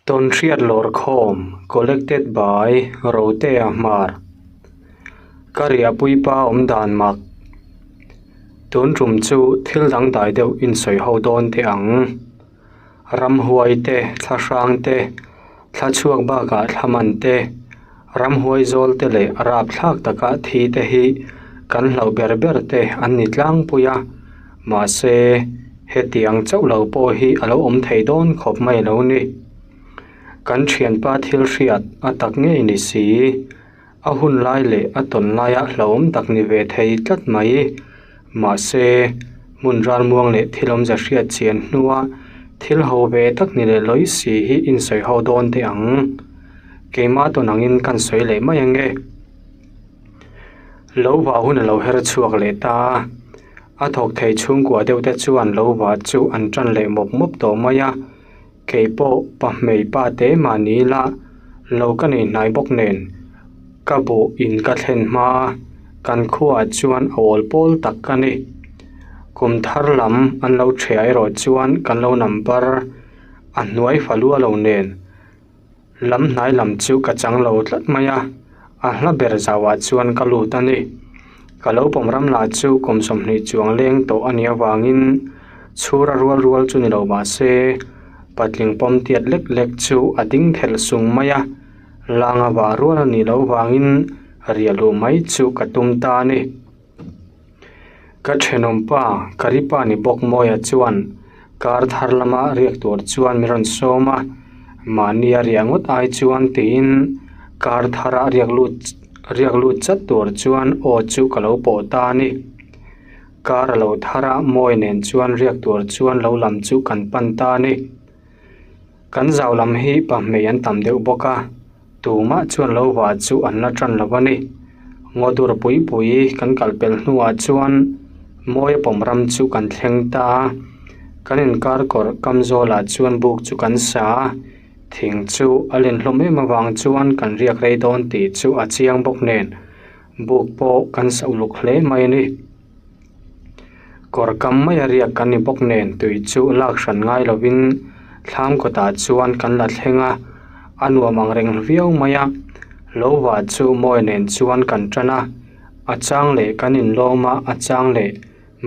Tawnhriat Lawrkhawm Collected by Rotea Hmar Ka riahpui pa awm dan mak Tun tum chu thil dangdai deuh insawi ho dawn teh ang. Ramhuai te, thlahrang te, thlachhuak bakah thlaman te, ramhuai zawl te leh rapthlak taka thi te hi kan hlauh ber ber te an ni tlangpui a. Mahse, hetiang chauh lo pawh hi a lo awm thei dawn khawp mai lo ni. Kan thianpa thil hriat a tak ngei ni si. A hun lai leh a tawn laia hlauhawm tak ni ve thei tlat mai. Mahse, hmun ralmuang leh thil awmze hriat chian hnua thil ho ve tak ni leh lawi si hi insawi ho dawn teh ang. Keimah tawn angin kan sawi leh mai ange. Lo vah hun a lo her chhuak leh ta a. A thawk thei chhungkua deuh te chuan lo vah chu an tan leh mawp mawp tawh mai a, kei pawh pa hmei pa te mah ni ila lo ka nei hnai bawk nen ka buh in ka thlen hma a, kan khuaah chuan a awl pawl tak ka ni. Kum thar lam an lo ṭheh erawh chuan kan lo number a hnuai fa lua lo nen. Lam hnai lam chu ka chang lo tlat mai a, a hla ber zauah chuan ka lut a ni. Ka lo pawm ram lah chu kum 20 chuang leng tawh a nih avangin chhura rual rual chu ni lo mah se, patling pawm tiat lek lek chu a ding thelh sung mai a, langa vah rual a nih loh vangin riah luh mai chu ka tum ta a ni. Ka thenawmpa Karipa ni bawk Mawia chuan kar thar lama riak tur chuan min rawn sawm a, mahni a riah ngawt ai chuan tiin kar thara riak lut riak lut chat tur chuan aw chu ka lo pawh ta a ni. Kar a lo thar a, Mawia nen chuan riak tur chuan lo lam chu kan pan ta a ni. Kan zau lam hi pahmei an tam deuh bawk a. Tumah chuan lo vah chu an la tan lo a ni. Ngaw dur pui pui kan kal pelh hnuah chuan Mawia pawm ram chu kan thleng ta a. Kan inkar kawrh kam zawlah chuan buk chu kan sa a, thing chu a len hlawm em avang chuan kan riak rei dawn tih chu a chiang bawk nen buk pawh kan sa uluk hle mai a ni. Kawr kam maia riak kan ni bawk nen tui chu lak hran ngai lovin thlam kawtah chuan kan la thleng a, a nuam ang reng viau mai a, lo vah chu mawi nen chuan kan tan a, a chang leh kan inlawm a, a chang leh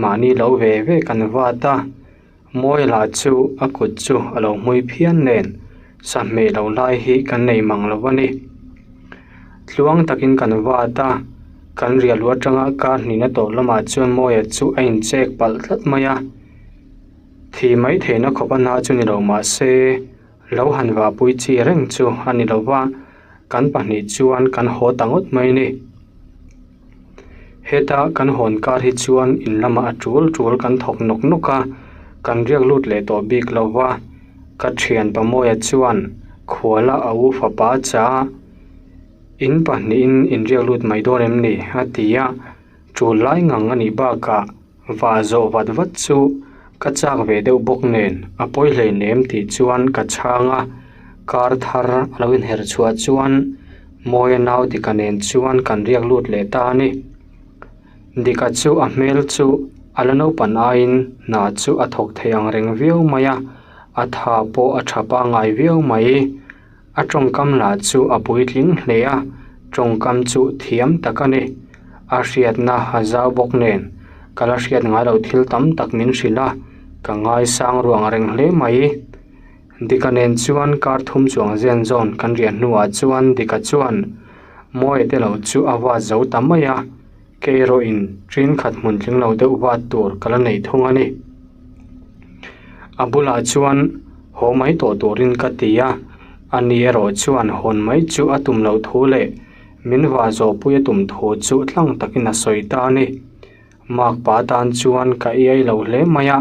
mahni lo ve ve kan vat a. Mawi lah chu a kut chu a lo hmui phian nen sahmeh lo lai hi kan nei mang lo a ni. Tluang takin kan vat a, kan riahlu atanga kar hnihna tawh lamah chuan Mawia chu a inchek palh tlat mai a. Thi mai theihna khawp a hna chu ni lo mah se lo han vahpui chi reng chu a ni lo va, kan pahnih chuan kan haw ta ngawt mai a ni. Heta kan hawn kar hi chuan in lamah a tul tul kan thawk nawk nawk a, kan riak lut leh tawh bik lo va, ka thian Pamawia chuan khuala a u fapa cha in pahnihin in riak lut mai dawn em ni? a ti a, tul lai ngang a nih bakah vah zawh vat vat chu ka chak ve deuh bawk nen a pawi hleinem tih chuan ka chhang a, kar thar a lo inher chhuah chuan Mawia nau Dika nen chuan kan riak lut leh ta a ni. Dika chu a hmel chu a la naupan aiin hna chu a thawk thei ang reng viau mai a, a tha pawh a tha pangngai viau mai. A tawngkam lah chu a puitling hle a, tawngkam chu thiam tak a ni. A hriatna a zau bawk nen ka la hriat ngai loh thil tam tak min hrilh a, ka ngaisang ruang reng hle mai. Dika nen chuan kar thum chuang zen zawn kan riah hnuah chuan Dika chuan Mawia te lo chu a vat zo ta mai a, kei erawhin ṭin khat hmun tling lo deuh vat tur ka la nei thung a ni. A bulah chuan haw mai tawh turin ka ti a, ani erawh chuan hawn mai chu a tum loh thu leh min vah zawhpui a tum thu chu tlang takin a sawi ta a ni. Makpa tan chuan ka iai lo hle mai a.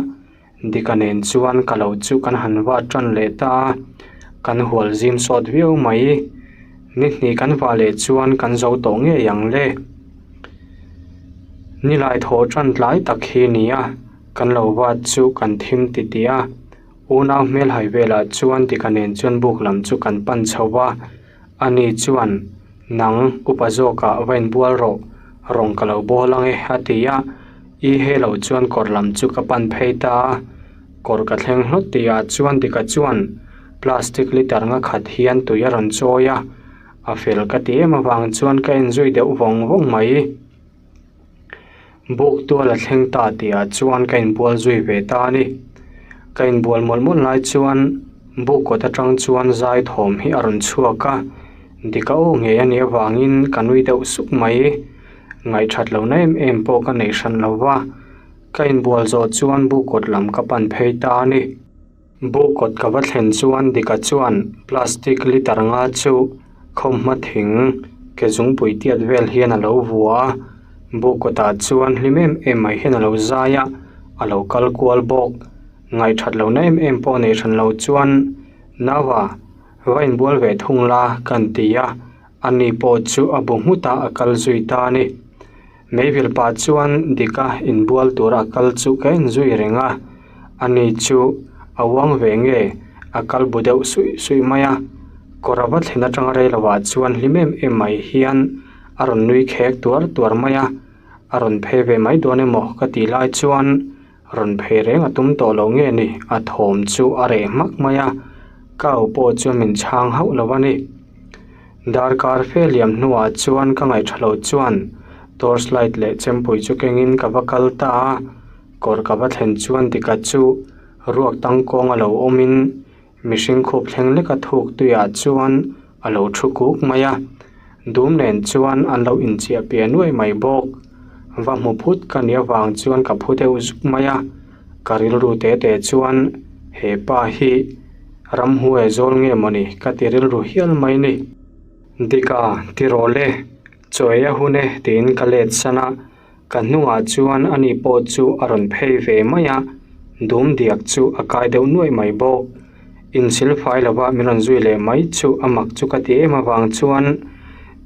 Dika nen chuan ka lo chu kan han vat tan leh ta a, kan hual zim sawt viau mai. Ni hnih kan vah leh chuan kan zo tawh ngei ang le. Nilai thawh tan tlai tak hi ni a, kan lo vat chu kan thim ti tih a. Unau hmelhai velah chuan Dika nen chuan buk lam chu kan pan chho va, ani chuan Nang, upa zawkah va inbual rawh, rawng ka lo bawl ang e, a ti a. I he lo chuan kawr lam chu ka pan phei ta a, kawr ka thleng hlawt tihah chuan Dika chuan Plastic litre nga khat hian tui a rawn chawi a, a fel ka ti em avang chuan ka en zui deuh vawng vawng mai. Buk tual a thleng ta tih ah chuan ka inbual zui ve ta a ni. Ka inbual mawlh mawlh lai chuan buk kawt atang chuan zai thawm hi a rawn chhuak a, dik a aw ngei a nih avangin ka nui deuh suk mai. Ngaihthat lohna em em pawh ka neih hran lo va, ka inbual zawh chuan buk kawt lam ka pan phei ta a ni. Buk kawt ka va thlen chuan Dika chuan plastic litre nga chu khawmhma thing ke zungpui tiat vel hian a lo vua a, buk kawtah chuan hlim em em mai hian a lo zai a, a lo kal kual bawk. Ngaihthat lohna em em pawh nei hran lo chuan Naua va inbual ve thung la kan ti a, ani pawh chu a bu nghut a, a kal zui ta a ni. Meivil pah chuan Dika inbual tura a kal chu ka en zui reng a, ani chu a uang ve nge a kal bu deuh suih suih mai a, kawr a va thlen atanga rei lovah chuan hlim em em mai hian a rawn nui khek tuar tuar mai a, a rawn phei ve mai dawn emaw ka tih lai chuan rawn phei reng a tum tawh lo nge ni a thawm chu a reh hmak mai a, ka au pawh chuan min chhang hauh lo a ni. Darkar fe liam hnuah chuan ka ngaihṭha lo chuan torch light leh chempui chu kengin ka va kal ta a, kawr ka va thlen chuan dika chu ruak tangkawng a lo awmin mihring khup thleng leka thuk tuiah chuan a lo thu kuk mai a, dum nen chuan an lo inchiah piah nuaih mai bawk. Va hmu phut ka nih avang chuan ka phu deuh zuk mai a, ka rilru te te chuan he pa hi Ramhuai zawl nge mawni ka ti rilru hial mai ni. Dika, ti rawh le, chaw ei a hun e tiin ka let san a, ka hnungah chuan ani pawh chu a rawn phei ve mai a, dum diak chu a kai deuh nuaih mai bawk. Insilfai lova min rawn zui leh mai chu a mak chu ka ti em avang chuan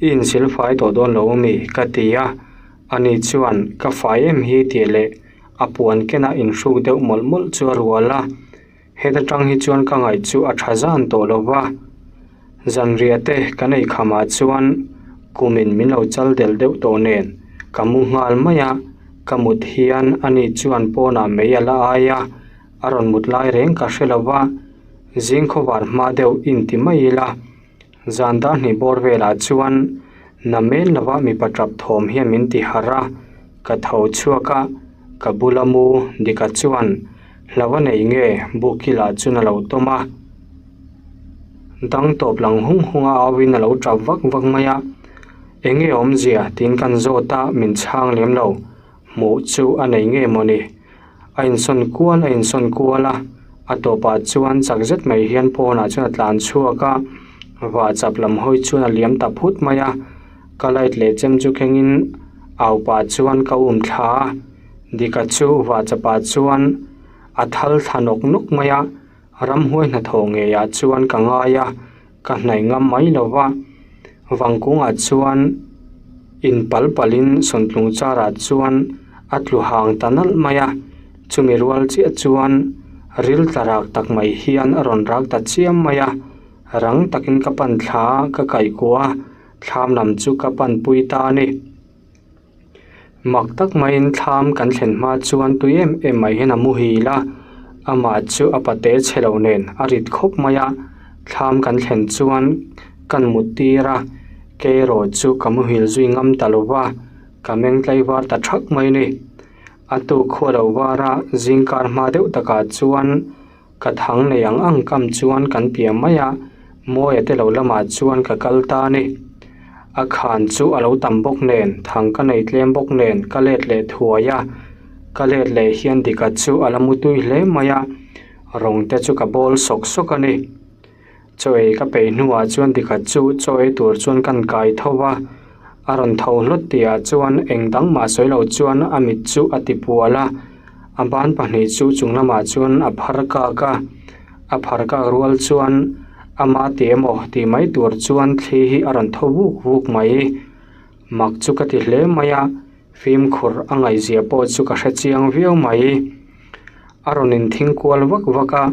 i insilfai tawh dawn lo mi ka ti a, ani chuan ka fai em hi tih leh a puan kena inhruk deuh mawlh mawlh chu a rual a. Heta tang hi chuan ka ngaih chu a tha zan tawh lo va, zanriah te kan ei khamah chuan kumin min lo chal del deuh tawh nen ka mu nghal mai a, ka mut hian ani chuan pawnah mei a la ai a, a rawn mut lai reng ka hre lo va, zing khawvar hma deuh inti mai ila. Zan dar hnih bawr velah chuan na men lova mipa tap thawm hian min ti harh a, ka tho chhuak a, ka bula mu Dika chuan hlo a nei nge bukila chuan a lo tawm a, dang tawp lang hung hung a auin a lo tap vak vak mai a, eng nge awmzia tiin kan zawt a min chhang lem lo, hmuh chu a nei nge mawni. A insawn kual a insawn kual a, a tawpah chuan chak zet mai hian pawnah chuan a tlan chhuak a, vah chap lam hawi chuan a liam ta phut mai a, ka light leh chem chu kengin au pah chuan ka um thla a, Dika chu vah chapah chuan a thal thla nawk nawk mai a, ramhuai hnathawh ngeiah chuan ka ngai a, ka hnaih ngam mai lo va, vangkungah chuan in pal palin sawntlung charah chuan a tlu hang ta nalh mai a, chumi rual chiah chuan ril tla rak tak mai hian a rawn rak ta chiam mai a, rang takin ka pan thla a, ka kaihkuah a, thlam lam chu ka pan pui ta a ni. Mak tak maiin thlam kan thlen hma chuan tui em em mai hian a muhil a, amah chu a pate chhe lo nen a rit khawp mai a, thlam kan thlen chuan kan mut tir a, kei erawh chu ka muhil zui ngam ta lo va, ka meng tlaivar ta thak mai a ni. A tuk khua lo var a, zingkar hma deuh takah chuan ka thang nei ang ang kam chuan kan piah mai a, Mawia te lo lamah chuan ka kal ta a ni. A khan chu a lo tam bawk nen, thang ka nei tlem bawk nen ka let leh thuai a, ka let leh hian Dika chu a la mutui hle mai a, rawng te chu ka bawl sawk sawk a ni. Chaw ei ka peih hnuah chuan dikhat chu chaw ei tur chuan kan kai tho va, a rawn tho hlawt tihah chuan eng dang mah sawi lo chuan a mit chu a ti pual a, a ban pahnih chu chung lamah chuan a phar kak a, a phar kak rual chuan ama ti emaw tih mai tur chuan thli hi a rawn tho vuk vuk mai. Mak chu ka ti hle mai a, fimkhur a ngaihzia pawh chu ka hre chiang viau mai. A rawn inthing kual vak vak a,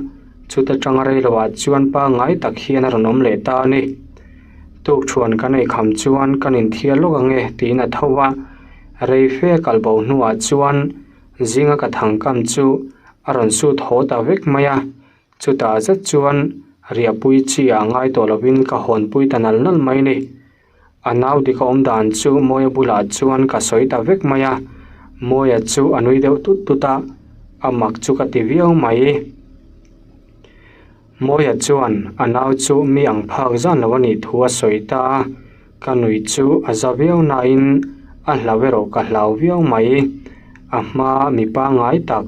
chuta tanga rei loah chuan pangngai tak hian a rawn awm leh ta a ni. Tukṭhuan kan ei kham chuan kan inthial lawk ang e tiin a tho a, rei fe kal bo hnuah chuan zinga ka thangkam chu a rawn sut haw ta vek mai a, chutah zet chuan Riahpui chi ah ngai tawh lovin ka hawnpui ta nal nal mai ni. A nau dik a awm dan chu Mawia bulah chuan ka sawi ta vek mai a, Mawia chu a nui deuh tut tut a, a mak chu ka ti viau mai. Mawia chuan a nau chu mi ang phak zan lo a nih thu a sawi ta a, ka nui chu a za viau nain a hlau erawh ka hlau viau mai. A hma mi pangngai tak,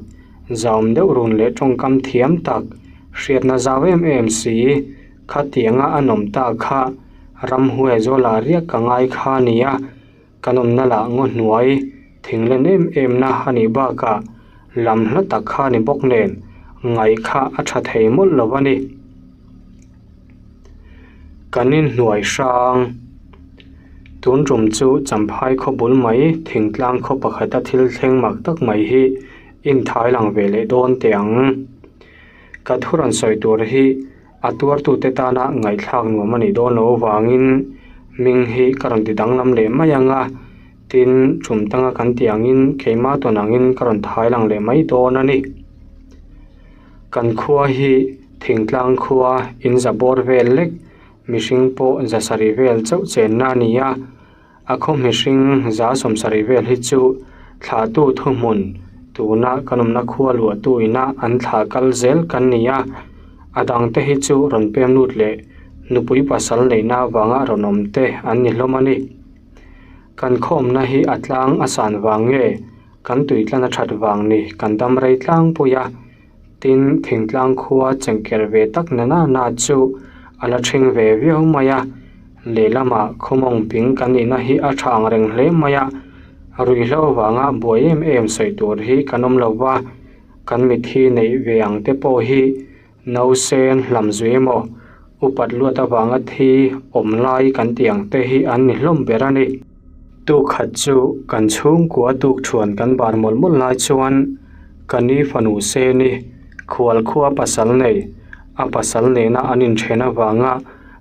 zaum deuh run leh tawngkam thiam tak, hriatna zau em em si, Khatianga a nawm ta kha ramhuai zawlah riak ka ngai kha a nia, ka nawmna lah ngaw hnuai thinglen em em na a nih bakah lam hla tak kha a ni bawk nen ngaih kha a tha thei mawlh lo a ni. Kan inhnuai hrang tun tum chu Champhai khaw bul mai thingtlang khaw pakhata thil thleng mak tak mai hi inthai lang ve leh dawn teh ang. Ka thu rawn sawi tur hi a tuartute tana ngaihthlak nuam a nih dawn loh avangin hming hi ka rawn ti danglam leh mai ang a, tin tum tanga kan tih angin keimah tawn angin ka rawn thai lang leh mai dawn a ni. Kan khua hi thingtlang khua in za bawr vel lek mihring pawh za sarih vel chauh chenna a ni a. A khaw mihring za sawmsarih vel hi chu thlahtu thuhmun tuna kan awmna khua luahtu ina an thlah kal zel kan ni a, a dangte hi chu rawn pem lut leh nupui pasal neihna avanga rawn awm te an ni hlawm a ni. Kan khawmna hi a tlang a san vang nge kan tuitlan a that vang ni kan dam rei tlangpui a. Tin, thingtlang khua chengker ve tak na na na chu a la ṭhing ve viau mai a, lehlamah khawmawng ping kan nihna hi a ṭha ang reng hle mai a, ruihhlo avanga buai em em sawi tur hi kan awm lo va, kan mithi neih ve ang te pawh hi nausen hlam zui emaw upat luat avanga thi awm lai kan tih ang te hi an ni hlawm ber a ni. Tuk khat chu kan chhungkua tuk thuan kan bar mawlh mawlh lai chuan ka ni fanu Seni khual khua pasal nei a pasal nena an inthen avanga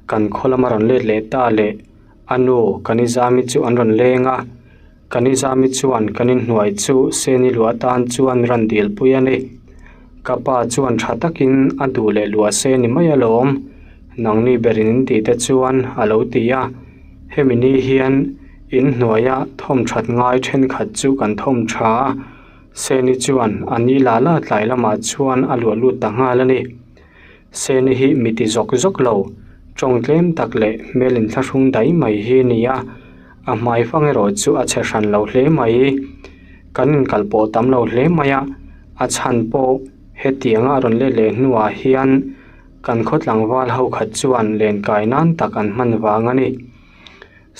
kan khaw lama rawn let leh ta leh a nu ka ni Zami chu an rawn leng a, ka ni Zami chuan kan inhnuai chu Seni luah atan chuan rawn dilpui a ni. Ka pa chuan tha takin a duh leh luah se ni mai alawm, nangni berin in tih te chuan a lo ti a. Hemi ni hian in hnuaia thawm that ngai thenkhat chu kan thawm tha a, Seni chuan a ni la la tlai lamah chuan a luah lut ta nghal a ni. Seni hi mi ti zawk zawk lo, tawng tlem tak leh hmel inthlahrung dai mai hi a ni a, a hmai fang erawh chu a chhe hran lo hle mai. Kan inkal pawh tam lo hle mai a, a chhan pawh hetianga a rawn let leh hnuah hian Kan khaw tlangval ho khat chuan len kai nan tak an hman vang a ni.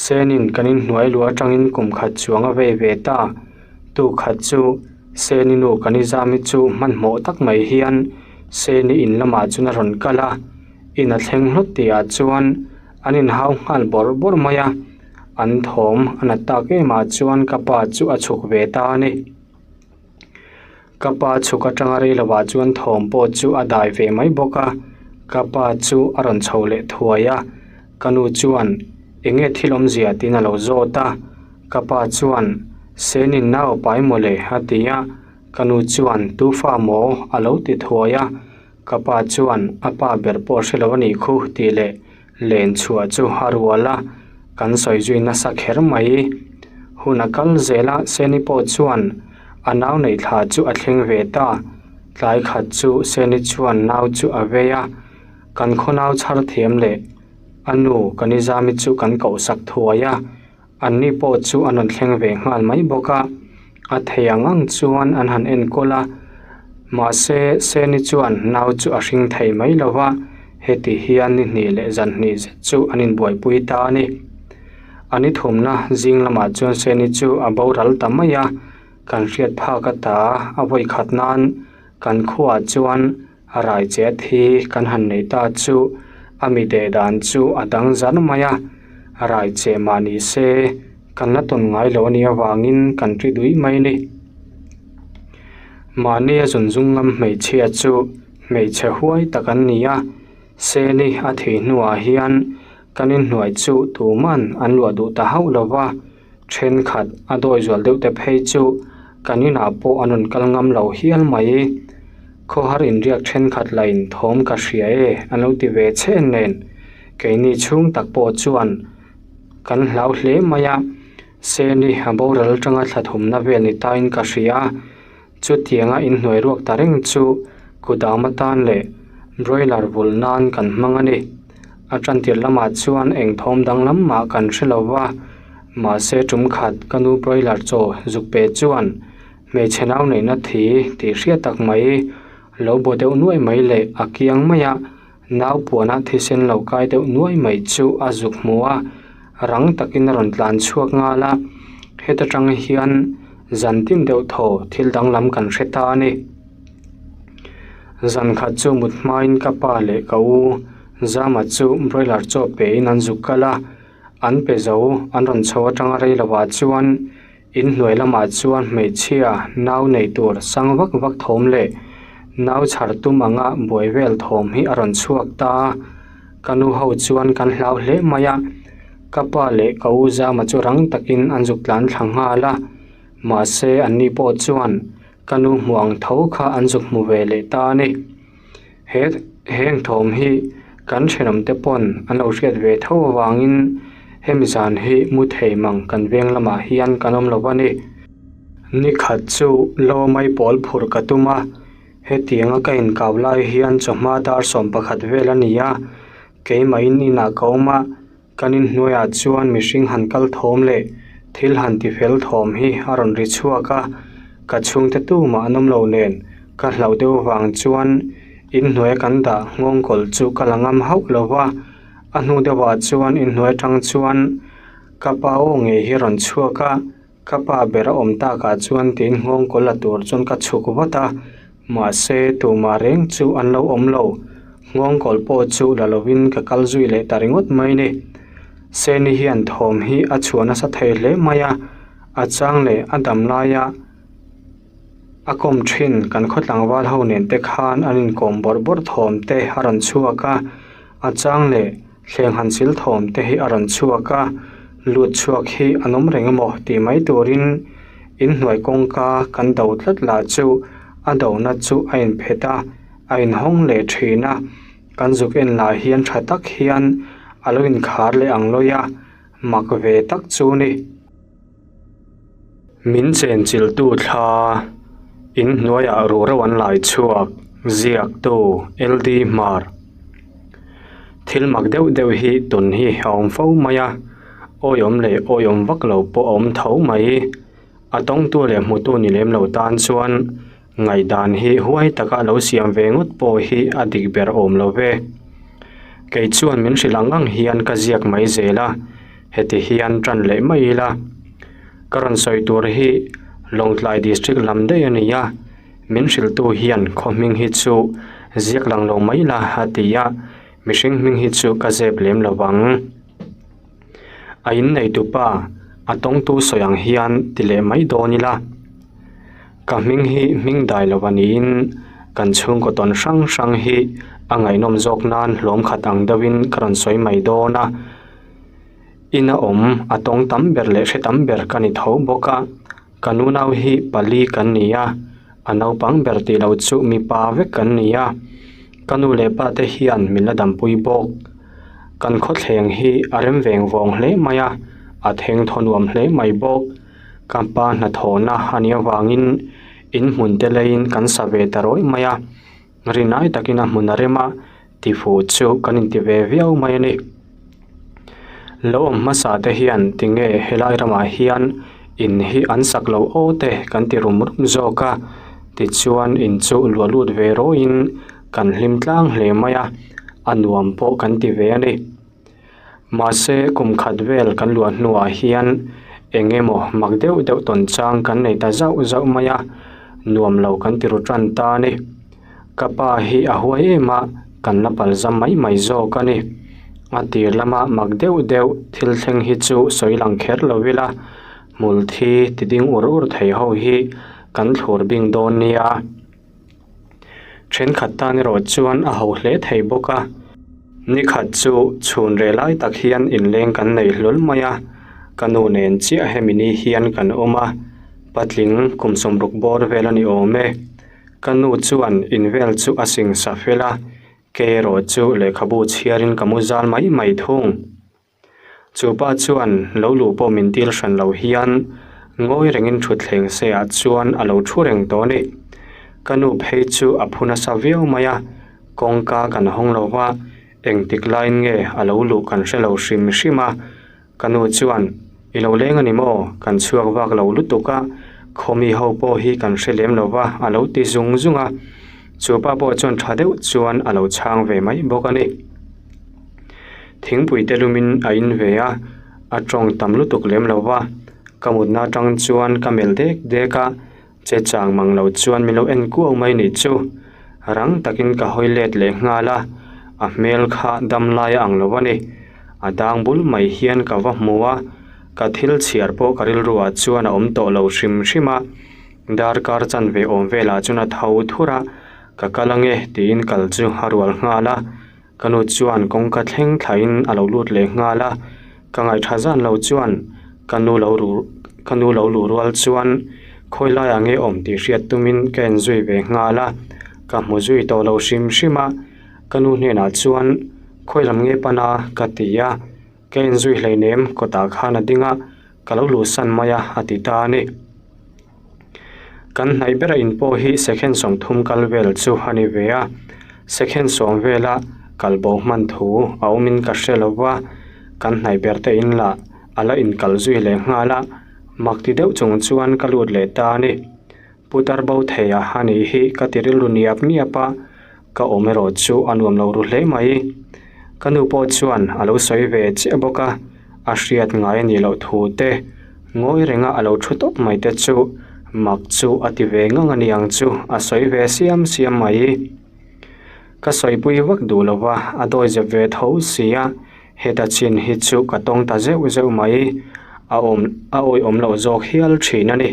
Senin kan inhnuai luah atangin kum khat chuang a vei ve ta. Tu khat chu Seni nu kan i zami chu hmanhmawh tak mai hian Seni in lamah chuan a rawn kal a, in a thleng hlawt tihah chuan an inhau nghal bawrh bawrh mai a, an thawm a nat tak emah chuan ka pa chu a chhuk ve ta a ni. Ka pa chhuk atanga rei lovah chuan thawm pawh chu a dai ve mai bawk a, ka pa chu a rawn chho leh thuai a, ka nu chuan eng nge thil awmzia tiin a lo zawt a, ka pa chuan Senin nau a pai mawle a ti a, ka nu chuan tu fa maw a lo ti thuai a, ka pa chuan a pa ber pawh hre lo a nih khu tih leh len chhuah chu a rual a, kan sawi zui nasa kher mai. Hun a kal zel a, Seni pawh chuan a nau neih thla chu a thleng ve ta. Tlai khat chu Seni chuan nau chu a vei a, kan khaw nau chhar thiam leh a nu Kanizami chu kan koh sak thuai a, anni pawh chu an rawn thleng ve nghal mai bawk a. A thei ang ang chuan an han enkawl a, mahse Seni chuan nau chu a hring thei mai lo va, heti hian ni hnih leh zan hnih zet chu an inbuaipui ta a ni. A ni thumna zing lamah chuan Seni chu a boral ta mai a, kan hriat phak ata a vawi khat nan kan khuaah chuan rai che a thi kan han nei ta chu a mi deh dan chu a dang zar mai a, rai che mah ni se kan la tawn ngai lo a nih avangin kan ri dui mai a ni. Mahni a zun zung ngam hmeichhia chu hmeichhe huai tak an ni a, Seni a thih hnuah hian kan inhnuai chu tuman an luah duh ta hauh lo va, Thenkhat a dawi zual deuh te phei chu kan inah pawh an rawn kal ngam lo hial mai. Khawhar inriak thenkhat lahin thawm ka hria e an lo ti ve chhen nen keini chhung tak pawh chuan kan hlau hle mai a, Seni a boral atanga thla thumna vel ni tain ka hria a, chutianga inhnuai ruak ta reng chu kudam atan leh broiler vul nan kan hmang a ni. A tantir lamah chuan eng thawm danglam mah kan hre lo va, mahse tum khat ka nu broiler chaw zuk pe chuan hmeichhe nau neihna thi tih hriat tak mai lo baw deuh nuai mai leh a kiang mai a, Nau puana thisen lo kai deuh nuai mai chu a zuk hmu a, rang takin a rawn tlan chhuak nghal a, heta tang hian zan tin deuh thaw thil danglam kan hre ta a ni. Zan khat chu mut hmain ka pa leh ka u Zama chu broiler chaw pein an zuk kal a, an pe zo an rawn chho atanga rei lovah chuan Inhnuai lamah chuan hmeichhia nau nei tur sang vak vak thawm leh nau chhar tum anga buai vel thawm hi a rawn chhuak ta a, ka nu ho chuan kan hlau hle mai a, ka pa leh ka u Zama chu rang takin an zuk tlan thla nghal a, mahse anni pawh chuan ka nu hmuh ang tho kha an zuk hmu ve leh ta a ni. He heng thawm hi kan thenawmte pawn an lo hriat ve tho avangin hemi zan hi mu thei mang kan veng lamah hian kan awm lo a ni. Nikhat chu lo mai pawl phurh ka tum a, hetianga ka inkau lai hian chawhma dar 11 vel a ni a, keimahin inah ka awm a, Kan inhnuaiah chuan mihring han kal thawm leh thil han ti fel thawm hi a rawn ri chhuak a, ka chhungte tumah an awm lo nen ka hlauh deuh avang chuan inhnuaia kan dah nghawngkawl chu ka la ngam hauh lo va, a hnu deuhah chuan inhnuai atang chuan ka pa aw ngei hi a rawn chhuak a, Ka pa ber a awm takah chuan tiin nghawngkawl la tur chuan ka chhuk vat a, mahse tumah reng chu an lo awm lo. Nghawngkawl pawh chu la lovin ka kal zui leh ta ringawt mai ni. Seni hian thawm hi a chhuah nasa thei hle mai a, a chang leh a dam laia a kawm thin kan khaw tlangval ho nen te khan an inkawm bawrh bawrh thawm te a rawn chhuak a, a chang leh Thleng han sil thawm te hi a rawn chhuak a, lut chhuak hi an awm reng emaw tih mai turin inhnuai kawngka kan do tlat lah chu a dona chu a inphet a, a inhawng leh thin a, kan zuk en lah hian tha tak hian a lo inkhar leh ang lawi a, mak ve tak chu ni. Min chenchilhtu thla inhnuaiah ruhro an lai chhuak, ziaktu LD Hmar. Thil mak deuh deuh hi tun hi a awm fo mai a, awiawm leh awiawm vak lo pawh a awm tho mai. A tawngtu leh hmutu ni lem lo tan chuan ngaihdan hi huai taka lo siam ve ngawt pawh hi a dik ber awm lo ve. Kei chuan min hrilh ang ang hian ka ziak mai zel a. Heti hian tan leh mai ila, ka rawn sawi tur hi Lawngtlai District lam daih a ni a, min hrilhtu hian khaw hming hi chu ziak lang lo mai la a ti a, mihring hming hi chu ka zep lem lo vang. A inneitupa a tawngtu sawi ang hian ti leh mai dawn ila, ka hming hi hming dai lo a niin kan chhungkaw tawn hrang hrang hi a ngaihnawm zawk nan hlawm khat ang deuhin ka rawn sawi mai dawn a. Ina awm a tawng tam ber leh hre tam ber ka ni tho bawk a, ka nunau hi pali kan ni a, a naupang ber tih loh chu mipa vek kan ni a, ka nu leh pa te hian min la dampui bawk. Kan khawthleng hi a rem veng vawng hle mai a, a theng thaw nuam hle mai bawk. Ka pa hnathawhna a nih avangin inhmun te leiin kan sa ve ta rawih mai a. Rinai takin a hmun a rem a, tifuh chu kan inti ve viau mai a ni. Lo awm hmasa te hian tinge helai ramah hian in hi an sak lo aw te kan ti rum rum zawk a, tichuan in chu luah lut ve rawhin kan hlim tlang hle mai a, a nuam pawh kan ti ve a ni. Mahse kum khat vel kan luah hnuah hian eng emaw mak deuh deuh tawn chang kan nei ta zauh zauh mai a, nuam lo kan ti ru tan ta a ni. Ka pa hi a huai em a, kan la pal zam mai mai zawk a ni. A tir lama mak deuh deuh thil thleng hi chu sawi lang kher lo ila, hmul thi ti ding ur ur thei ho hi kan thlur bing dawn nia. Thenkhat tan erawh chuan a ho hle thei bawk a, nikhat chu chhun reh lai tak hian inleng kan nei hlawl mai a, ka nu nen chiah hemi ni hian kan awm a, patling kum 60 bawr vel a ni awm e. Ka nu chuan in vel chu a singsa fel a, kei erawh chu lehkhabu chhiarin ka mu zal mai mai thung. Chu pa chuan lo luh pawh min til hran lo hian ngawi rengin thutthleng se ah chuan a lo thu reng tawh a ni. Ka nu phei chu a phu nasa viau mai a, kawngka kan hawng lo va, engtik laiin nge a lo luh kan hre lo hrim hrim a. Ka nu chuan, I lo leng a ni maw? Kan chhuak vak lo lutuk a, khawmi ho pawh hi kan hre lem lo va a lo ti zung zung a. Chu pa pawh chuan tha deuh chuan a lo chhang ve mai bawk a ni. Thingpui te lumin a in ve a, a tawng tam lutuk lem lo va, ka mutna atang chuan ka melh dek dek a, che chang mang lo chuan min lo en kuau mai nih chu. Rang takin ka hawi let leh nghal a, a hmel kha dam lai a ang lo a ni. A dang bul mai hian ka va hmu a, ka thil chhiar pawh ka rilruah chuan a awm tawh lo hrim hrim a, darkar chanve awm velah chuan a tho thur a, ka kal ange tiin kal chu a rual nghal a. Ka nu chuan kawngka thleng thlain a lo lut leh nghal a, ka ngaihṭha zan lo chuan ka nu lo ru ka nu lo luh rual chuan khawi laiah nge awm tih hriat tumin ka en zui ve nghal a, ka hmu zui tawh lo hrim hrim a, ka nu hnenah chuan khawi lam nge pan a ka ti a, ka en zui hleinem kawtah khan a ding a, ka lo luhsan mai a a ti ta a ni. Kan hnaih bera in pawh hi second 30 kal vel chu a ni ve a, second 10 vela kal bo hman thu a awmin ka hre lo va, kan hnaih ber te in lah a la inkal zui leh nghal a, mak ti deuh chung chuan ka lut leh ta a ni. Putar bo thei a a nih hi ka ti rilru niap niap a, ka awm erawh chu a nuam lo ru hle mai. Ka nu pawh chuan a lo sawi ve chiah bawk a, a hriat ngai a nih loh thu te, ngawi renga a lo thu tawp mai te chu mak chu a ti ve ngang a ni ang chu a sawi ve siam siam mai. Ka sawipui vak duh lo va, a dawi zep ve tho si a, heta chin hi chu ka tawng ta zeuh zeuh mai, a awm a awihawm loh zawk hial thin a ni.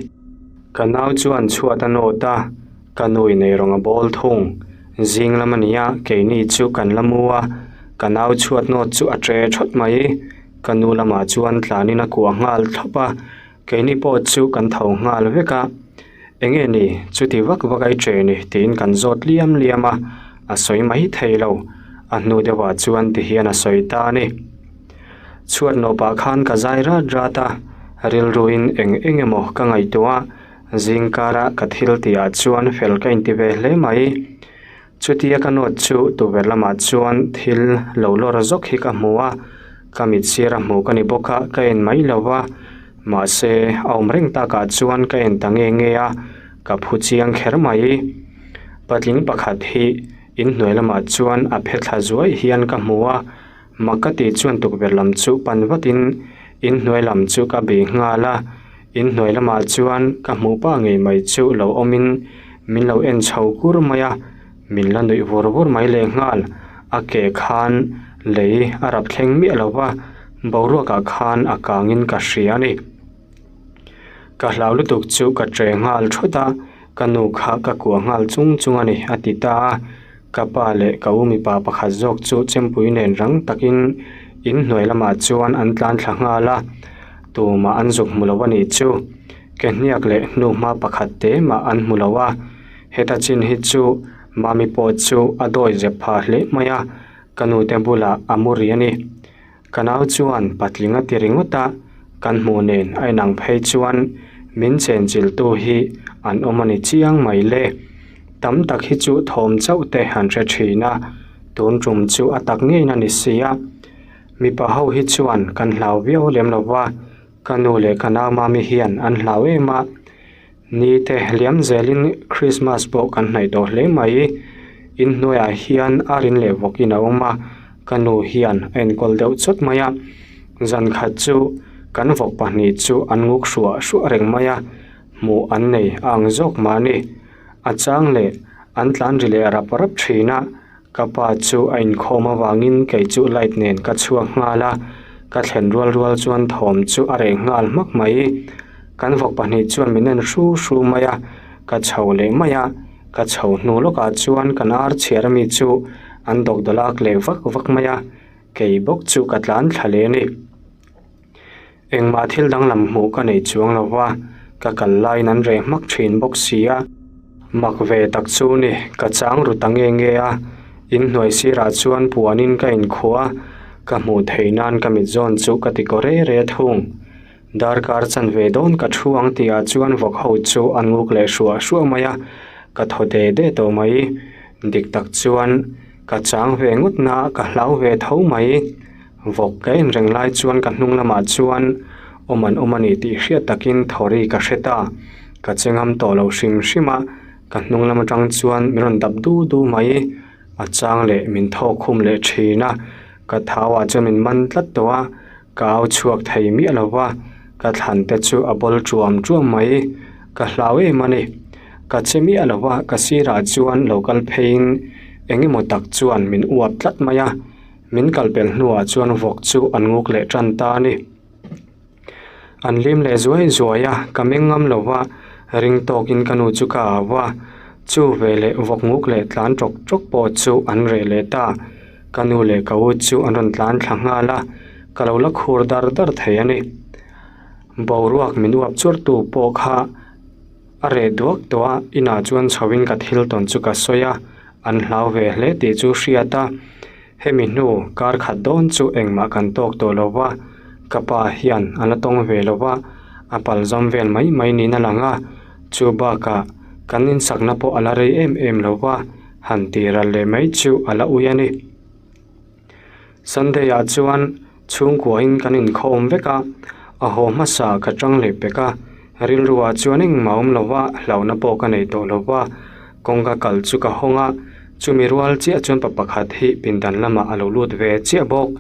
Ka nau chuan chhuat a nawt a. Ka nui nei rawng a bawl thung. Zing lam a nia, keini chu kan la mu a, ka nau chhuat nawt chu a tre thawt mai. Ka nu lamah chuan tlanin a kuah nghal thlawp a, keini pawh chu kan tho nghal vek a. Enge ni, chuti vak vak a i tre ni tiin kan zawt liam liam a, a sawi mai thei lo. A hnu deuhah chuan tihian a sawi ta a ni. Chhuat nawpah khan ka zai rat rat a, rilruin eng eng emaw ka ngaihtuah a, Zing kara ka thil tihah chuan fel ka inti ve hle mai. Chutia ka note chu tuver lamah chuan thil lo lawr zawk hi ka hmu a, ka mit sira hmu ka ni bawk a, ka en mai lo va. Mahse, a awm reng takah chuan ka en ta nge nge a, ka phu chiang kher mai. Patling pakhat hi inhnuai lamah chuan a phe thla zuai hian ka hmu a, Mak ka tih chuan tukverh lam chu pan vatin inhnuai lam chu ka bei nghal a, inhnuai lamah chuan ka hmuh pa ngei mai chu lo awmin min lo en chho kur mai a, min la nuih vur vur mai lehnghal, a ke khan lei a rap thleng miah lo va, boruakah khan a kangin ka hria a ni. Ka hlau lutuk chu ka ṭe nghal thut a, ka nu kha ka kuah nghal chung chung a ni a ti ta a. Ka pa leh ka u mipa pakhat zawk chu chempui nen rang takin in hnuai lamah chuan an tlan thla nghal a, tumah an zuk hmu lo a nih chu. Ke hniak leh hnuhma pakhat te mah an hmu lo a, heta chin hi chu mami pawh chu a dawi zep phah hle mai a, ka nu te bulah a mu rih a ni. Ka nau chuan patling a ti ringawt a, kan hmuh nen a inang phei chuan min chenchilhtu hi an awm a ni chiang mai le. Tam tak hi chu thawm chauh te an hre thin a, tun tum chu a tak ngeiin a ni si a. Mipa ho hi chuan kan hlau viau lem lo va, ka nu leh ka nau mami hian an hlau em a. Ni te liam zelin Christmas pawh kan hnaih tawh hle mai. Inhnuaiah hian a rin leh vawkin a awm a, ka nu hian a enkawl deuh chawt mai a. Zan khat chu kan vawk pahnih chu an nguk hruah hruah reng mai a, hmuh an nei a ang zawk mahni. A chang leh an tlan ri leh rap rap thin a. Ka pa chu a inkhawm avangin kei chu light nen ka chhuak nghal a, ka thlen rual rual chuan thawm chu a reh nghal hmak mai. Kan vawk pahnih chuan min en hru hru mai a, ka chho leh mai a, ka chho hnu lawkah chuan kan ar chhiar ami chu an dawkdawlak leh vak vak mai a, kei bawk chu ka tlan thla leh a ni. Engmah thil danglam hmuh ka nei chuang lo va, ka kal laiin an reh hmak thin bawk si a. Mak ve tak chu ni, ka chang ru ta nge nge a, inhnuai sirah chuan puanin ka inkhuh a, ka hmuh theih nan ka mit zawn chu ka ti kaw re re thung. Darkar chanve dawn ka thu ang tihah chuan vawk ho chu an nguk leh hruah hruah mai a, ka thaw de de tawh mai. Dik tak chuan ka chang ve ngawt na ka hlau ve tho mai. Vawk ka en reng lai chuan ka hnung lamah chuan awm an awm a ni tih hriat takin thawri ka hre ta. Ka che ngam tawh lo hrim hrim a, ka hnung lam atang chuan min rawn dap du du mai. A chang leh min thawk khum leh thin a, ka thau ah chuan min man tlat tawh a, ka au chhuak thei miah lo va, ka thlan te chu a bawl tuam tuam mai. Ka hlau em a ni. Ka che miah lo va, ka sirah chuan lo kal pheiin eng emaw tak chuan min uap tlat mai a. Min kal pelh hnuah chuan vawk chu an nguk leh tan ta a ni. An lim leh zuai zuai a, ka meng ngam lo va, ring tawkin ka nu chu ka au a. Chu veleh vawk nguk leh tlan tawk tawk pawh chu an reh leh ta. Ka nu leh ka u chu an rawn tlan thla nghal a, ka lo la khur dar dar thei a ni. Boruak min uap churtu pawh kha a reh duak tawh a, inah chuan chhoin ka thil tawn chu ka sawi a. An hlau ve hle tih chu hriat a, hemi hnu kar khat dawn chu engmah kan tawk tawh lo va, ka pa hian a la tawng ve lo va, a pal zawm vel mai mai niin a lang a, chu bakah kan insakna pawh a la rei em em lo va, han tih ral leh mai chu a la ui a ni. Sunday ah chuan chhungkuain kan inkhawm vek a, a haw hmasa ka tang leh pek a, rilru ah chuan engmah awm lo va, hlauhna pawh ka nei tawh lo va, kawngka kal chu ka hawng a, chumi rual chiah chuan pa pakhat hi pindan lamah a lo lut ve chiah bawk.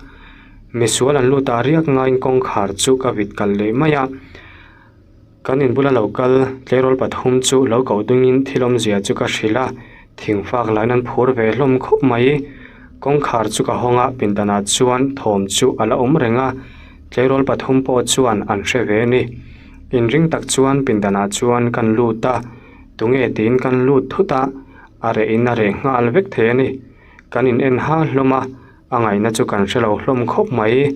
Misual an lut ah riak ngaiin kawngkhar chu ka vit kal leh mai a. Kan inbula lo kal tleirawl pathum chu lo koh dungin thil awmzia chu ka hrilh a, thingfak lain an phur ve hlawm khawp mai. Kawngkhar chu ka hawng a, pindanah chuan thawm chu a la awm reng a, tleirawl pathum pawh chuan an hre ve a ni. Inring tak chuan pindanah chuan kan lut a, tunge tiin kan lut thut a, a reh in a reh nghal vek thei a ni. Kan in en ha hlawm a, a ngaihna chu kan hre lo hlawm khawp mai.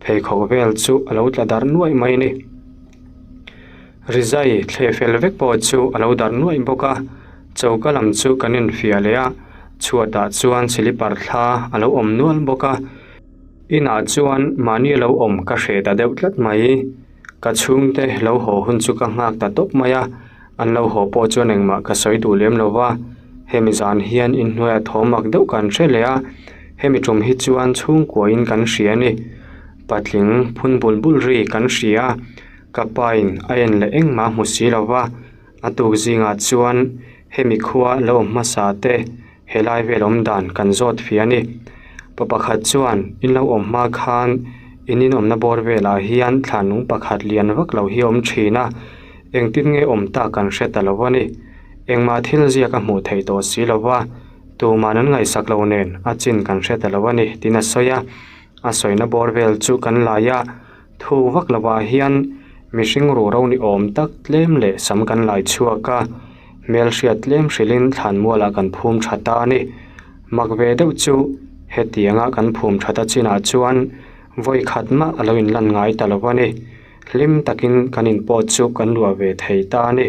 Pheikhawk vel chu a lo tla darh nuaih mai a ni. Rizai thleh fel vek pawh chu a lo darh nuaih bawk a, choka lam chu kan infiah leh a, chhuatah chuan silipar thla a lo awm nual bawk a. Inah chuan mahni lo awm ka hreh ta deuh tlat mai. Ka chhungte lo haw hun chu ka nghak ta tawp mai a, an lo haw pawh chuan engmah ka sawi duh lem lo va. Hemi zan hian inhnuaiah thawm mak deuh kan hre leh a, hemi tum hi chuan chhungkuain kan hria a ni. Patling phun bul bul ri kan hria a, ka pain a en leh engmah a hmu si lo va, a tuk zingah chuan hemi khua lo awm hmasa te helai vel awm dan kan zawt fia a ni. Pa pakhat chuan in lo awm hma khan in inawmna bawr velah hian thlanlung pakhat lian vak lo hi a awm thin a, Engtin nge awm tak kan hre ta lo a ni. Engmah thil ziak a hmuh theih tawh si lo va, tuman an ngaihsak lo nen a chin kan hre ta lo a ni tiin a sawi a. A sawina bawr vel chu kan lai a, thu vak lovah hian mihring ruhro ni awm tak tlem leh sam kan lai chhuak a, hmelhriat tlem hrilhin thlanmualah kan phum tha ta a ni. Mak ve deuh chu hetianga kan phum that a chinah chuan vawi khat mah a lo inlan ngai ta lo a ni. Hlim takin kan in pawh chu kan luah ve thei ta a ni.